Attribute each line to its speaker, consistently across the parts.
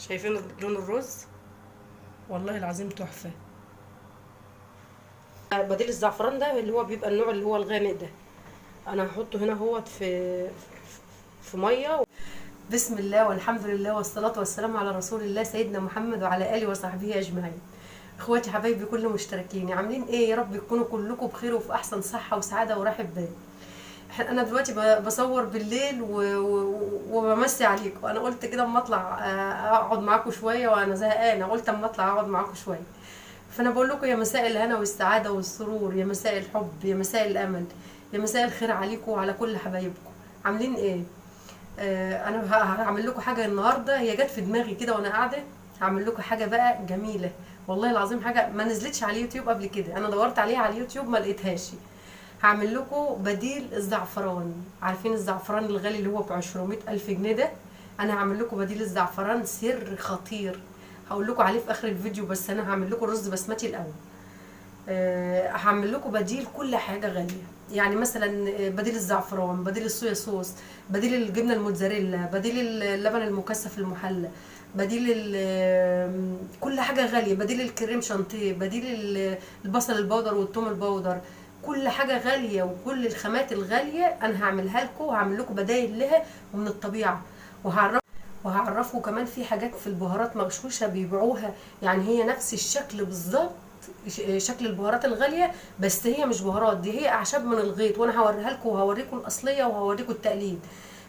Speaker 1: شايفين لون الرز؟ والله العظيم تحفة. بديل الزعفران ده اللي هو بيبقى النوع اللي هو الغامق ده، انا هحطه هنا اهوت في مية. بسم الله والحمد لله والصلاة والسلام على رسول الله سيدنا محمد وعلى اله وصحبه اجمعين. اخواتي حبايبي كل مشتركين، عاملين ايه؟ يا رب تكونوا كلكم بخير وفي احسن صحة وسعادة وراحة بال. انا دلوقتي بصور بالليل وبمسي عليكم. انا قلت كده اما اطلع اقعد معاكم شوية وانا زهقانه، قلت اما اطلع اقعد معاكم شوية. فانا بقول لكم يا مساء الهنا والسعادة والسرور، يا مساء الحب، يا مساء الامل، يا مساء الخير عليكم وعلى كل حبايبكم. عاملين ايه؟ انا هعمل لكم حاجة النهارده، هي جت في دماغي كده وانا قاعدة. هعمل لكم حاجة بقى جميلة والله العظيم، حاجة ما نزلتش على اليوتيوب قبل كده، انا دورت عليها على اليوتيوب ما لقيتهاش. هعمل لكم بديل الزعفران. عارفين الزعفران الغالي اللي هو ب 200,000 جنيه ده؟ انا هعمل لكم بديل الزعفران، سر خطير هقول لكم عليه في اخر الفيديو، بس انا هعمل لكم رز بسمتي الاول. هعمل لكم بديل كل حاجة غالية، يعني مثلا بديل الزعفران، بديل الصويا صوص، بديل الجبنة الموتزاريلا، بديل اللبن المكثف المحلى، بديل كل حاجة غالية، بديل الكريم شانتيه، بديل البصل البودر والثوم البودر، كل حاجة غالية وكل الخامات الغالية انا هعملها لكم، وهعمل لكم بدايل لها ومن الطبيعة. وهعرفكم كمان في حاجات في البهارات مغشوشه بيبيعوها، يعني هي نفس الشكل بالظبط، شكل البهارات الغالية، بس هي مش بهارات، دي هي اعشاب من الغيط، وانا هوريها لكم وهوريكم الاصلية وهوريكم التقليد.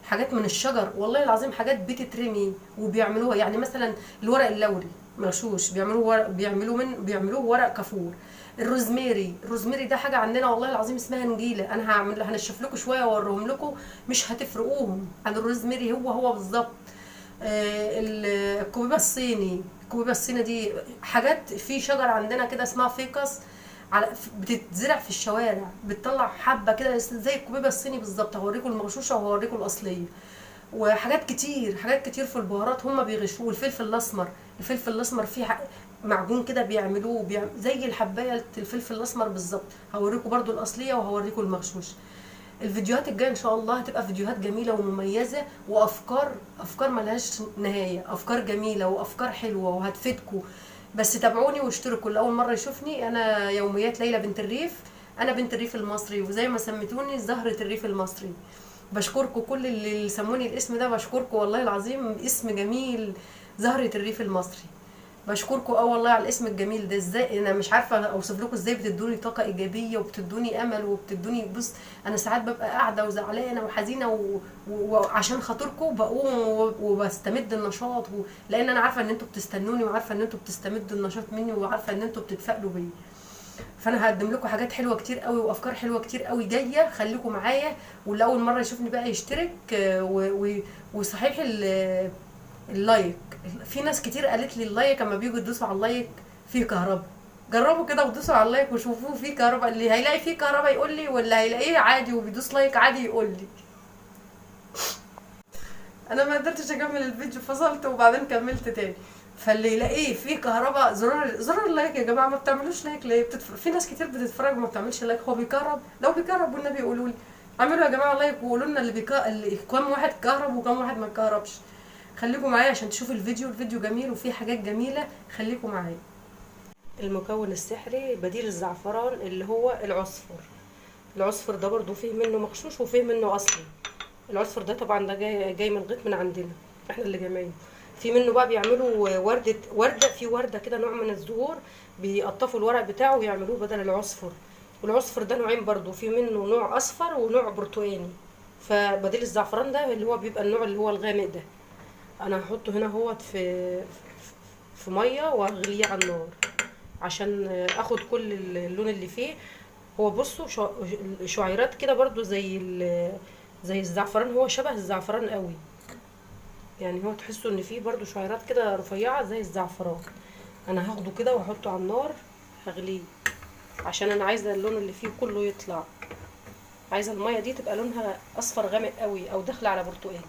Speaker 1: حاجات من الشجر والله العظيم، حاجات بتترمي وبيعملوها. يعني مثلا الورق اللوري مغشوش، بيعملوه ورق، بيعملوه ورق كافور. الروزميري، الروزميري ده حاجة عندنا والله العظيم اسمها نجيله، انا هنشف لكم شوية واوريهم لكم، مش هتفرقوهم عن الروزميري، هو هو بالظبط. الكوبيبه الصيني، الكوبيبه الصيني دي حاجات في شجر عندنا كده اسمها فيكس، بتتزرع في الشوارع، بتطلع حبه كده زي الكوبيبه الصيني بالظبط. هوريكم المغشوشه وهوريكم الاصلية. وحاجات كتير، حاجات كتير في البهارات هم بيغشوه. الفلفل الاسمر، الفلفل الاسمر فيه معجون كده بيعملوه زي الحبايه الفلفل الاسمر بالظبط. هوريكم برضو الاصلية وهوريكم المغشوش. الفيديوهات الجاية ان شاء الله هتبقى فيديوهات جميلة ومميزة، وافكار، افكار ملهاش نهاية، افكار جميلة وافكار حلوة وهتفيدكم. بس تابعوني واشتركوا. اللي اول مرة يشوفني، انا يوميات ليلى بنت الريف، انا بنت الريف المصري، وزي ما سميتوني زهره الريف المصري. بشكركم كل اللي سموني الاسم ده، بشكركم والله العظيم، اسم جميل، زهره الريف المصري. بشكركم والله على الاسم الجميل ده. ازاي انا مش عارفه اوصف لكم ازاي بتدوني طاقة ايجابية وبتدوني امل وبتدوني، بص انا ساعات ببقى قاعدة وزعلانه وحزينه وعشان خاطركم بقوم وبستمد النشاط، لان انا عارفه ان انتوا بتستنوني، وعارفه ان انتوا بتستمدوا النشاط مني، وعارفه ان انتوا بتتفائلوا بيا. فانا هقدم لكم حاجات حلوة كتير قوي وافكار حلوة كتير قوي جاية، خليكم معايا. واللي اول مرة يشوفني بقى يشترك، وصحيح ال like، في ناس كتير قالت لي ال like اما بيجوا يدوسوا على ال like فيه كهرباء. جربوا كده ودوسوا على ال like وشوفوه فيه كهرباء، اللي هيلاقي فيه كهرباء يقول لي، واللي هيلاقيه عادي وبيدوس like عادي يقول لي. انا ما قدرتش اكمل الفيديو، فصلت وبعدين كملت تاني. فاللي يلاقيه فيه كهرباء، زرار ال like يا جماعة، ما بتعملوش like ليه؟ في ناس كتير بتتفرج وما بتعملش like. هو بيكهرب؟ لو بيكهرب والنبي يقولوا لي اعملوا يا جماعة like، وقولوا لنا اللي كام واحد كهرب وكام واحد ما كهربش. خليكم معايا عشان تشوفوا الفيديو، الفيديو جميل وفيه حاجات جميلة، خليكم معايا. المكون السحري بديل الزعفران اللي هو العصفر. العصفر ده برضو فيه منه مغشوش وفيه منه اصلي. العصفر ده طبعا ده جاي من الغيط من عندنا، احنا اللي جايبينه. في منه بقى بيعملوا ورده، ورده في ورده كده نوع من الزهور، بيقطفوا الورق بتاعه ويعملوه بدل العصفر. والعصفر ده نوعين برضو، في منه نوع اصفر ونوع برتقاني. فبديل الزعفران ده اللي هو بيبقى النوع اللي هو الغامق ده، انا هحطه هنا اهوت في مية واغليه على النار عشان اخد كل اللون اللي فيه. هو بصوا شعيرات كده برضو زي الزعفران، هو شبه الزعفران قوي، يعني هو تحسوا ان فيه برضو شعيرات كده رفيعة زي الزعفران. انا هاخده كده واحطه على النار، هغليه عشان انا عايزه اللون اللي فيه كله يطلع، عايزه المية دي تبقى لونها اصفر غامق قوي او داخله على برتقالي.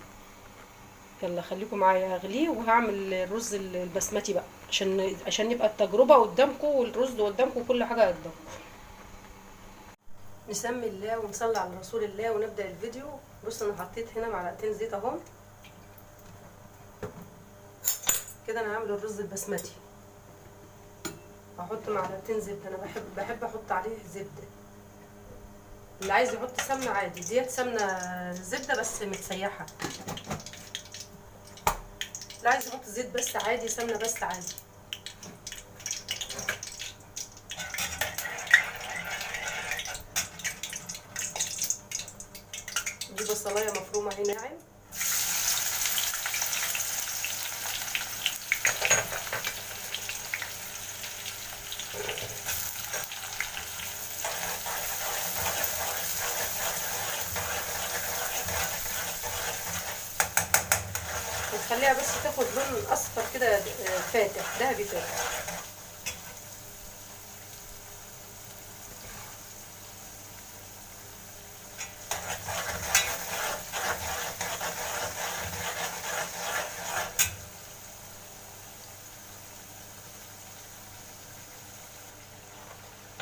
Speaker 1: يلا خليكم معايا، هغليه وهعمل الرز البسمتي بقى عشان يبقى التجربة قدامكم والرز قدامكم وكل حاجة قدامكم. نسمي الله ونصلي على رسول الله ونبدا الفيديو. بصوا انا حطيت هنا معلقتين زيت اهم، كده انا هعمل الرز البسمتي. هحط معلقتين زبدة، انا بحب احط عليه زبدة. اللي عايز يحط سمنه عادي، ديت سمنه زبدة بس متسيحه. اللي عايز يحط زيت بس عادي، سمنه بس عادي. دي بصلايه مفرومه اهي ناعم. نخليها بس تاخد لون اصفر كده فاتح، ذهبي فاتح.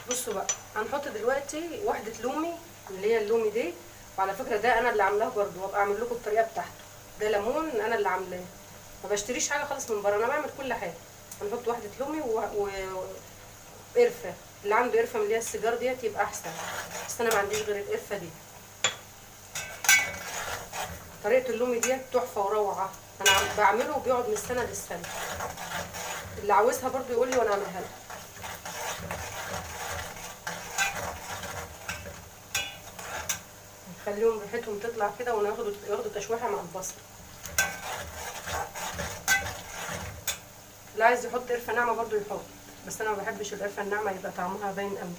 Speaker 1: بصوا بقى هنحط دلوقتي واحدة لومي اللي هي اللومي دي، وعلى فكرة ده انا اللي عاملاه برده، وابقى اعمل لكم الطريقة بتاعته. ده ليمون انا اللي عاملاه، ما بشتريش حاجة خالص من بره، انا بعمل كل حاجة. هنحط واحدة لومي وقرفه، اللي عنده قرفه من اللي هي السيجار ديت يبقى احسن، بس انا ما عنديش غير القرفه دي. طريقه اللومي ديت تحفة وروعه، انا بعمله وبيقعد من السنة للسنة. اللي عاوزها برده يقول لي وانا اعملها له. نخليهم ريحتهم تطلع كده وناخدوا ياخدوا تشويحه مع البصل. اللي عايز يحط قرفه ناعمة برضو يحط، بس انا ما بحبش القرفه الناعمة، يبقى طعمها باين قوي.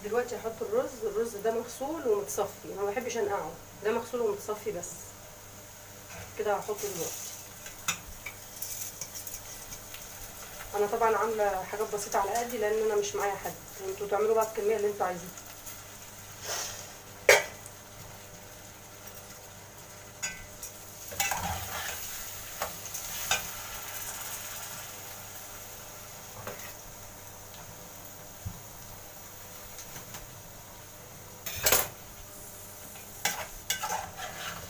Speaker 1: دلوقتي هحط الرز. الرز ده مغسول ومتصفي، انا ما بحبش انقعه، ده مغسول ومتصفي بس كده هحطه دلوقتي. انا طبعا عامله حاجات بسيطة على قدي لان انا مش معايا حد، انتوا تعملوا بقى الكمية اللي انتوا عايزينها.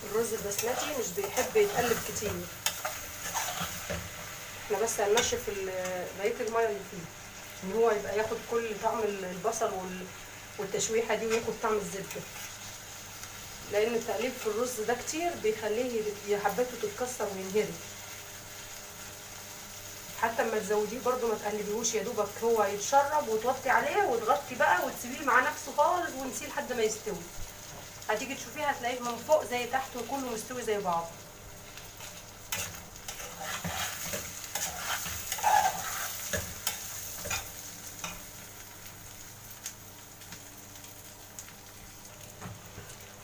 Speaker 1: الرز البسمتي مش بيحب يتقلب كتير، احنا بس هننشف بقية المية اللي فيه، ان هو يبقى ياخد كل طعم البصل والتشويحه دي، وياخد طعم الزبدة، لان التقليب في الرز ده كتير بيخليه حبته تتكسر وينهري. حتى اما تزوديه برده ما تقلبيهوش، يا دوبك هو يتشرب وتوطي عليه وتغطي بقى وتسيبيه مع نفسه خالص ونسيه لحد ما يستوي. هتيجي تشوفيه هتلاقيه من فوق زي تحت وكله مستوي زي بعض.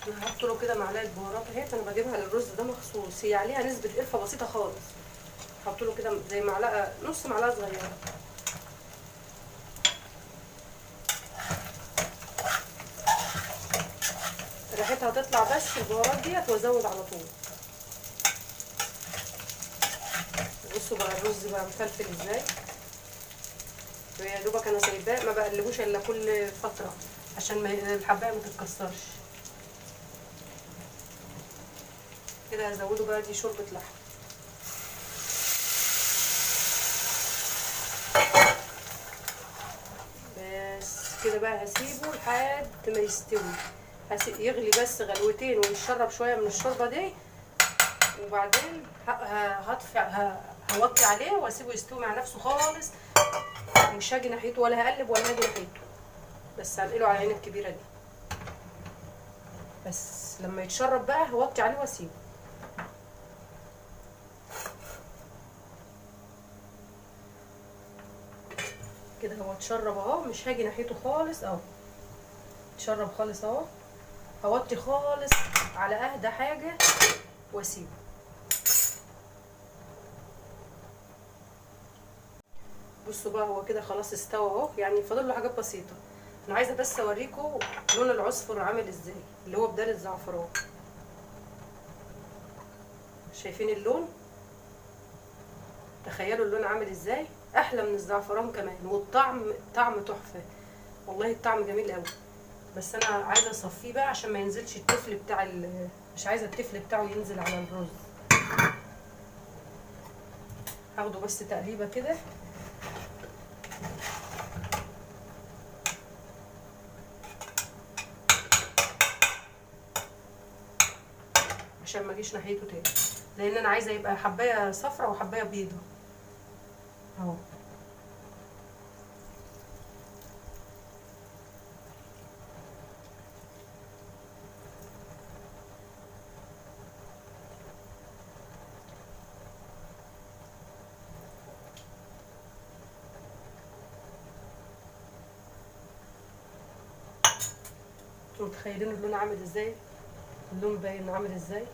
Speaker 1: انا هحط له كده معلقه بهارات اهي، انا بجيبها للرز ده مخصوص، هي عليها نسبه قرفه بسيطة خالص. هحط له كده زي معلقه، نص معلقه صغيرة. ريحتها هتطلع بس البهارات ديت، وازود على طول. بصوا بقى الرز بقى مفلفل ازاي، ويا دوبك انا سايباه ما بقلبوش الا كل فترة عشان الحبايه ما تتكسرش. كده هزوده بقى دي شوربة لحم. بس كده بقى هسيبه لحد ما يستوي، يغلي بس غلوتين ويشرب شوية من الشوربة دي، وبعدين هطفي، هوطي عليه واسيبه يستوي مع نفسه خالص، مش هاجي ناحيته ولا هقلب ولا هاجي ناحيته، بس هنقله على العين الكبيرة دي. بس لما يتشرب بقى هوطي عليه واسيبه. كده هو اتشرب اهو، مش هاجي ناحيته خالص اهو، اتشرب خالص اهو. هوطي خالص على اهدى حاجة واسيبه. بصوا بقى هو كده خلاص استوى اهو، يعني فاضل له حاجات بسيطة. انا عايزه بس اوريكم لون العصفر عامل ازاي، اللي هو بدال الزعفران. شايفين اللون؟ تخيلوا اللون عامل ازاي، احلى من الزعفران كمان، والطعم طعم تحفة والله، الطعم جميل قوي. بس انا عايزه اصفيه بقى عشان ما ينزلش التفل بتاع مش عايزه التفل بتاعه ينزل على الرز. هاخده بس تقليبه كده. عشان ما اجيش ناحيته تاني، لان انا عايزه يبقى حبايه صفرا وحبايه بيضة اهو. انتوا متخيلين اللون عامل ازاي؟ اللون باين عامل ازاي.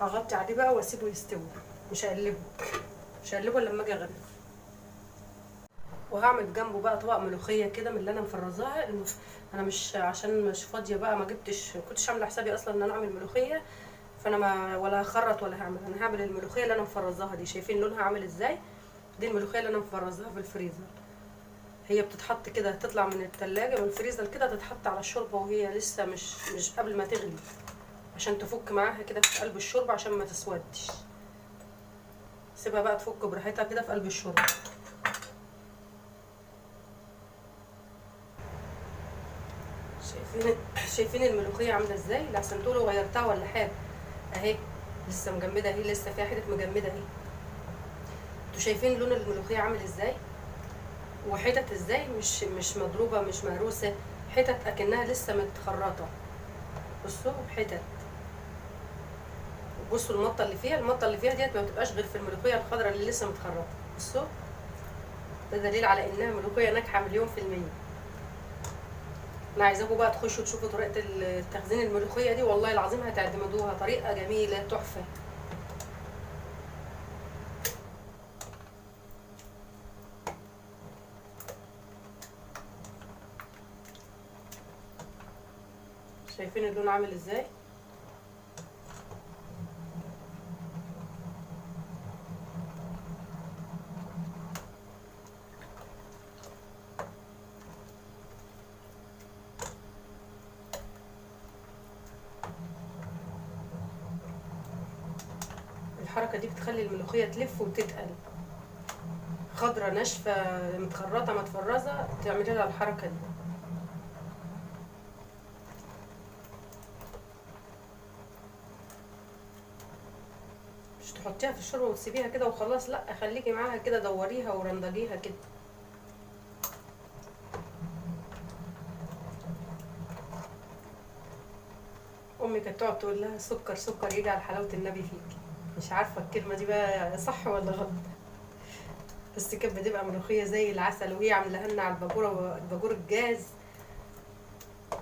Speaker 1: هغطي عليه بقى واسيبه يستوي، مش هقلبه، مش هقلبه الا لما اجي اغرفه. وهعمل جنبه بقى طبق ملوخية كده من اللي انا مفرزاها. انا مش عشان مش فاضية بقى، ما جبتش، ما كنتش عامله حسابي اصلا ان انا اعمل ملوخية، فانا ما ولا هخرط ولا هعمل. انا هعمل الملوخية اللي انا مفرزاها دي، شايفين لونها عامل ازاي؟ دي الملوخية اللي انا مفرزاها في الفريزر. هي بتتحط كده، تطلع من التلاجة من الفريزر كده، تتحط على الشوربة وهي لسه مش قبل ما تغلي، عشان تفك معاها كده في قلب الشوربة عشان ما تسودش. سيبها بقى تفك براحتها كده في قلب الشوربة. شايفين الملوخية عامله ازاي؟ لحسن تقولوا غيرتها ولا حاجة، اهي لسه مجمده اهي، لسه فيها حتت مجمده اهي. انتوا شايفين لون الملوخية عامل ازاي وحتت ازاي؟ مش مضروبة، مش مهروسه، حتت اكنها لسه متخرطه. بصوا حتت، بصوا المطه اللي فيها، المطه اللي فيها ديت ما بتبقاش غير في الملوخية الخضراء اللي لسه متخرطه. بصوا ده دليل على انها ملوخية ناجحة 1,000,000%. انا عايزاكم بقى تخشوا تشوفوا طريقه تخزين الملوخية دي، والله العظيم هتعتمدوها، طريقه جميلة تحفة. شايفين اللون عامل ازاي؟ الحركة دي بتخلي الملوخية تلف وتتقل، خضرة ناشفة متخرطه متفرزه، تعملي لها الحركة دي. مش تحطيها في الشوربة وتسيبيها كده وخلاص، لا خليكي معاها كده، دوريها ورندجيها كده. امي كانت تقعد تقول لها سكر سكر يجعل حلاوة النبي فيك، مش عارفه الكلمة دي بقى صح ولا غلط، بس كانت بتبقى ملوخية زي العسل، وهي عاملاها لنا على الباجوره، الباجور الجاز.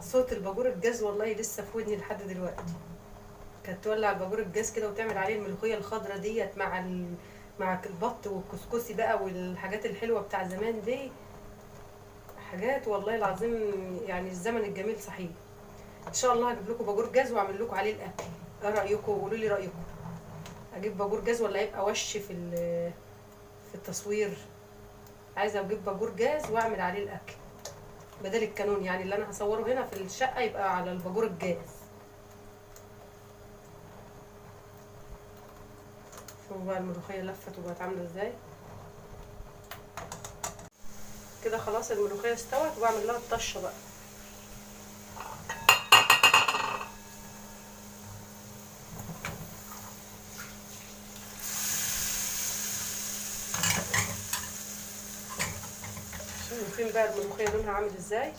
Speaker 1: صوت الباجور الجاز والله لسه في ودني لحد دلوقتي. كانت تولع الباجور الجاز كده وتعمل عليه الملوخية الخضراء ديت مع البط والكسكسي بقى والحاجات الحلوة بتاع زمان دي، حاجات والله العظيم يعني الزمن الجميل صحيح. ان شاء الله هجيب لكم باجور جاز واعمل لكم عليه الاكل. ايه رايكم؟ قولوا لي رايكم، اجيب باجور جاز ولا يبقى وش في التصوير؟ عايزه اجيب باجور جاز واعمل عليه الاكل بدل الكانون، يعني اللي انا هصوره هنا في الشقة يبقى على الباجور الجاز. شوفوا بقى الملوخية لفت وبقت عامله ازاي كده. خلاص الملوخية استوت، واعمل لها الطشه بقى. شايفين بقى الملوخية لونها عامل ازاي؟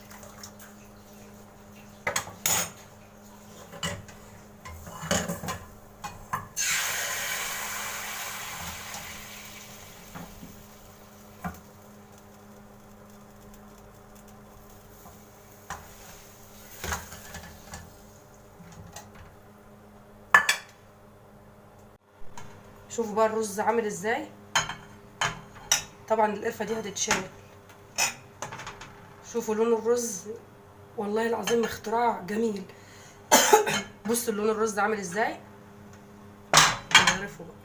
Speaker 1: شوفوا بقى الرز عامل ازاي. طبعا القرفه دي هتتشال. شوفوا لون الرز، والله العظيم اختراع جميل. بصوا لون الرز عامل ازاي، نعرفه بقى.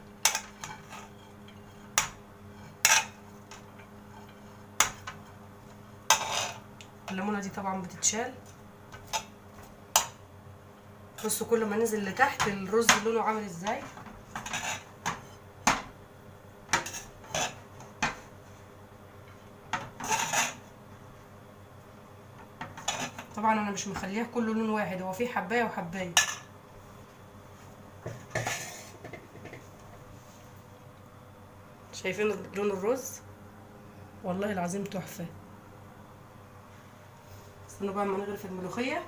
Speaker 1: الليمونه دي طبعا بتتشال. بصوا كل ما نزل لتحت الرز لونه عامل ازاي. طبعا انا مش مخليها كله لون واحد، هو في حبايه وحبايه. شايفين لون الرز؟ والله العظيم تحفة. استنوا بقى اما نغرف الملوخية.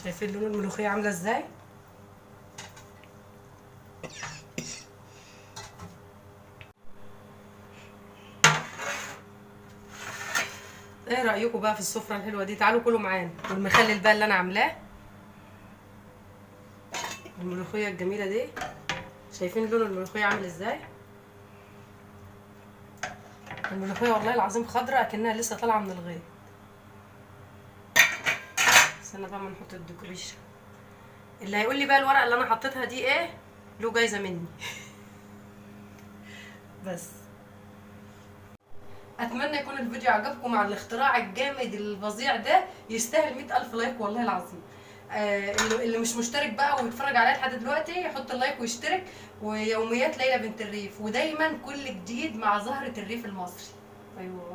Speaker 1: شايفين لون الملوخية عامله ازاي؟ ايه رايكم بقى في السفرة الحلوة دي؟ تعالوا كلوا معانا. والمخلل بقى اللي انا عاملاه، الملوخية الجميلة دي، شايفين لون الملوخية عامل ازاي؟ الملوخية والله العظيم خضراء اكنها لسه طالعه من الغيط. استنى بقى ما نحط ال decoration. اللي هيقول لي بقى الورقة اللي انا حطيتها دي ايه له جايزة مني. بس اتمنى يكون الفيديو عجبكم مع الاختراع الجامد الفظيع ده، يستاهل 100,000 like والله العظيم. اللي مش مشترك بقى ويتفرج عليا لحد دلوقتي يحط ال like ويشترك. ويوميات ليلى بنت الريف، ودايما كل جديد مع زهرة الريف المصري. ايوه.